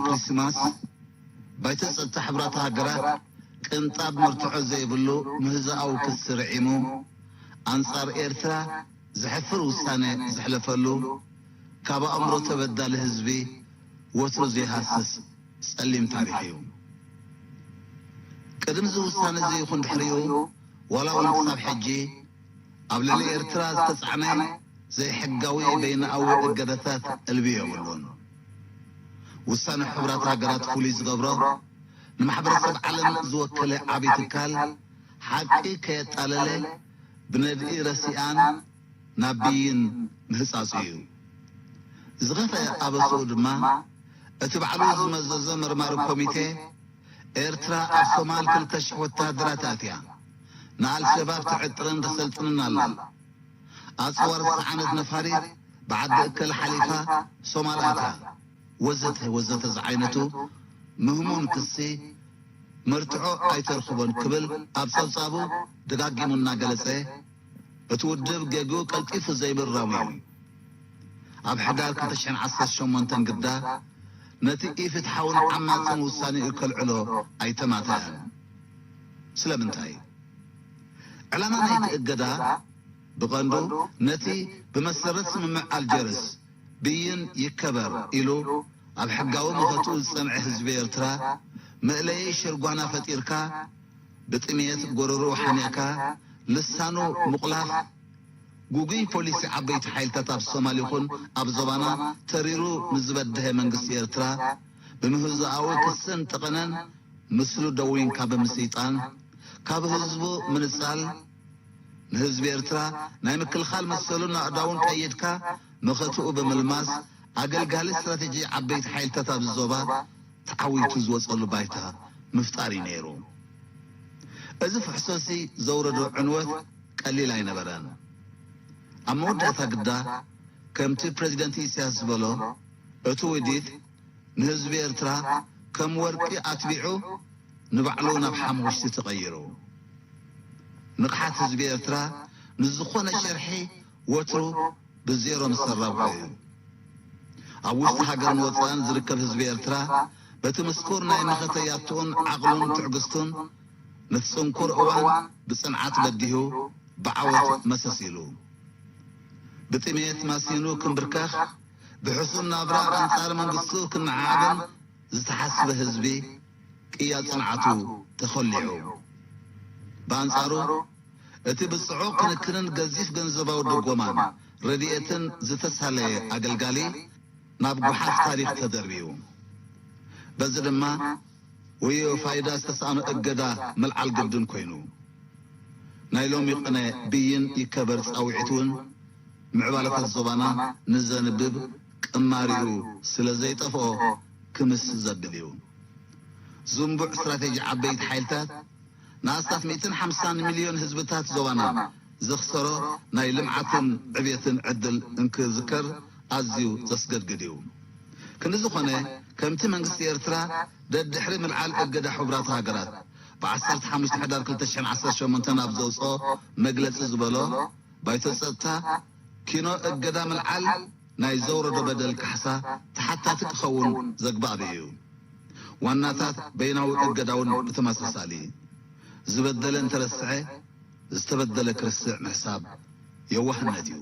ክሪስማስ ባይቶ ጸጥታ ሕቡራት ሃገራት ቅንጣብ መርትዖ ዘይብሉ ምህዞኣዊ ክሲ ርዒሙ ኣንጻር ኤርትራ ዘሕፍር ውሳነ ዘሕለፈሉ ካብ ኣእምሮ ተበዳሊ ህዝቢ ወትሩ ዘይሃስስ ጸሊም ታሪኽ እዩ። ቅድሚ እዚ ውሳነ እዚ ይኹን ድሕሪኡ ዋላ እውን ክሳብ ሕጂ ኣብ ልዕሊ ኤርትራ ዝተጻዕነ ዘይሕጋዊ በይነኣዊ እገዳታት ዕልቢ የብሉን። ውሳነ ሕቡራት ሃገራት ፍሉይ ዝገብሮ ንማሕበረሰብ ዓለም ዝወከለ ዓብዪ ትካል ሓቂ ከየጣለለ ብነድኢ ረሲኣን ናብ ብይን ምህጻጹ እዩ። ዝኸፍአ ኣበስኡ ድማ እቲ ባዕሉ ዝመዘዞ መርማሪ ኮሚቴ ኤርትራ ኣብ ሶማል ክልተ ሽሕ ወተሃደራት ኣትያ ንኣልሸባብ ትዕጥርን ተሰልጥንን ኣላ። ኣጽዋር ዝጸዓነት ነፋሪት ብዓዲ እከለ ሓሊፋ ሶማል ኣትያ ወዘተ ወዘተ ዝዓይነቱ ምህሙን ክሲ መርትዖ ኣይተርኽቦን ክብል ኣብ ጸብጻቡ ደጋጊሙ እናገለጸ እቲ ውድብ ጌግኡ ቀልጢፉ ዘይምራሙ እዩ። ኣብ ሕዳር ክልተ ሽሕን ዓሰርተ ሸሞንተን ግዳ ነቲ ኢፍትሓውን ዓማጽን ውሳኔኡ ከልዕሎ ኣይተማተኣን። ስለምንታይ? ዕላማ ናይቲ እገዳ ብቐንዱ ነቲ ብመሰረት ስምምዕ ኣልጀርስ ብይን ይከበር ኢሉ ኣብ ሕጋዊ መኸትኡ ዝጸንዐ ህዝቢ ኤርትራ መእለዪ ሽርጓና ፈጢርካ ብጥሜት ጎረርኡ ሓኒቕካ ልሳኑ ምቑላፍ ጉጉይ ፖሊሲ ዓበይቲ ሓይልታት ኣብ ሶማል ይኹን ኣብ ዞባና ተሪሩ ንዝበደሀ መንግስቲ ኤርትራ ብምህዞኣዊ ክስን ጠቐነን ምስሉ ደዊንካ ብምስይጣን ካብ ህዝቡ ምንጻል ንህዝቢ ኤርትራ ናይ ምክልኻል መሰሉን ኣእዳውን ቀይድካ መኸትኡ ብምልማስ ኣገልጋሊ ስትራቴጂ ዓበይቲ ሓይልታት ኣብዚ ዞባ ተዓዊቱ ዝወጸሉ ባይታ ምፍጣር እዩ ነይሩ። እዚ ፍሕሶሲ ዘውረዶ ዕንወት ቀሊል ኣይነበረን። ኣብ መወዳእታ ግዳ ከምቲ ፕሬዚደንት ኢሳያስ ዝበሎ እቲ ውዲት ንህዝቢ ኤርትራ ከም ወርቂ ኣትቢዑ ንባዕሉ ናብ ሓሙኽሽቲ ተቐይሩ። ንቕሓት ህዝቢ ኤርትራ ንዝኾነ ሸርሒ ወትሩ ብዜሮ ምስ ተራብሖ እዩ። ኣብ ውሽጢ ሃገርን ወጻእን ዝርከብ ህዝቢ ኤርትራ በቲ ምስኩር ናይ መኸተ ያትኡን ዓቕሉን ትዕግስቱን ነቲ ጽንኩር እዋን ብጽንዓት በዲሁ ብዓወት መሰስ ኢሉ ብጥሜት ማሲኑ ክንብርከኽ ብሕሱም ናብራ ኣንጻር መንግስቱ ክንዓብን ዝተሓስበ ህዝቢ ቅያ ጽንዓቱ ተኸሊዑ። ብኣንጻሩ እቲ ብጽዑቕ ክንክንን ገዚፍ ገንዘባዊ ድጎማን ረድኤትን ዝተሳለየ ኣገልጋሊ ናብ ጓሓፍ ታሪኽ ተደርብዩ። በዚ ድማ ወዮ ፋይዳ ዝተሳእኖ እገዳ ምልዓል ግድን ኮይኑ። ናይ ሎሚ ቅነ ብይን ይከበር ጻውዒት እውን ምዕባለታት ዞባና ንዘንብብ ቅማሪኡ ስለ ዘይጠፍኦ ክምስ ዘብል እዩ። ዝንቡዕ ስትራቴጂ ዓበይቲ ሓይልታት ንኣስታት ሚእትን ሓምሳን ሚልዮን ህዝብታት ዞባና ዘኽሰሮ ናይ ልምዓትን ዕብየትን ዕድል እንክዝከር ኣዝዩ ዘስገድግድ እዩ። ክንዲ ዝኾነ ከምቲ መንግስቲ ኤርትራ ደድሕሪ ምልዓል እገዳ ሕቡራት ሃገራት ብ ዓሰርተ ሓሙሽተ ሕዳር ክልተ ሽሕን ዓሰርተ ሸሞንተን ኣብ ዘውፅኦ መግለፂ ዝበሎ ባይቶ ፀጥታ ኪኖ እገዳ ምልዓል ናይ ዘውረዶ በደል ካሕሳ ተሓታቲ ክኸውን ዘግባብ እዩ። ዋናታት በይናዊ እገዳውን ብተመሳሳሊ ዝበደለ እንተረስዐ ዝተበደለ ክርስዕ ምሕሳብ የዋህነት እዩ።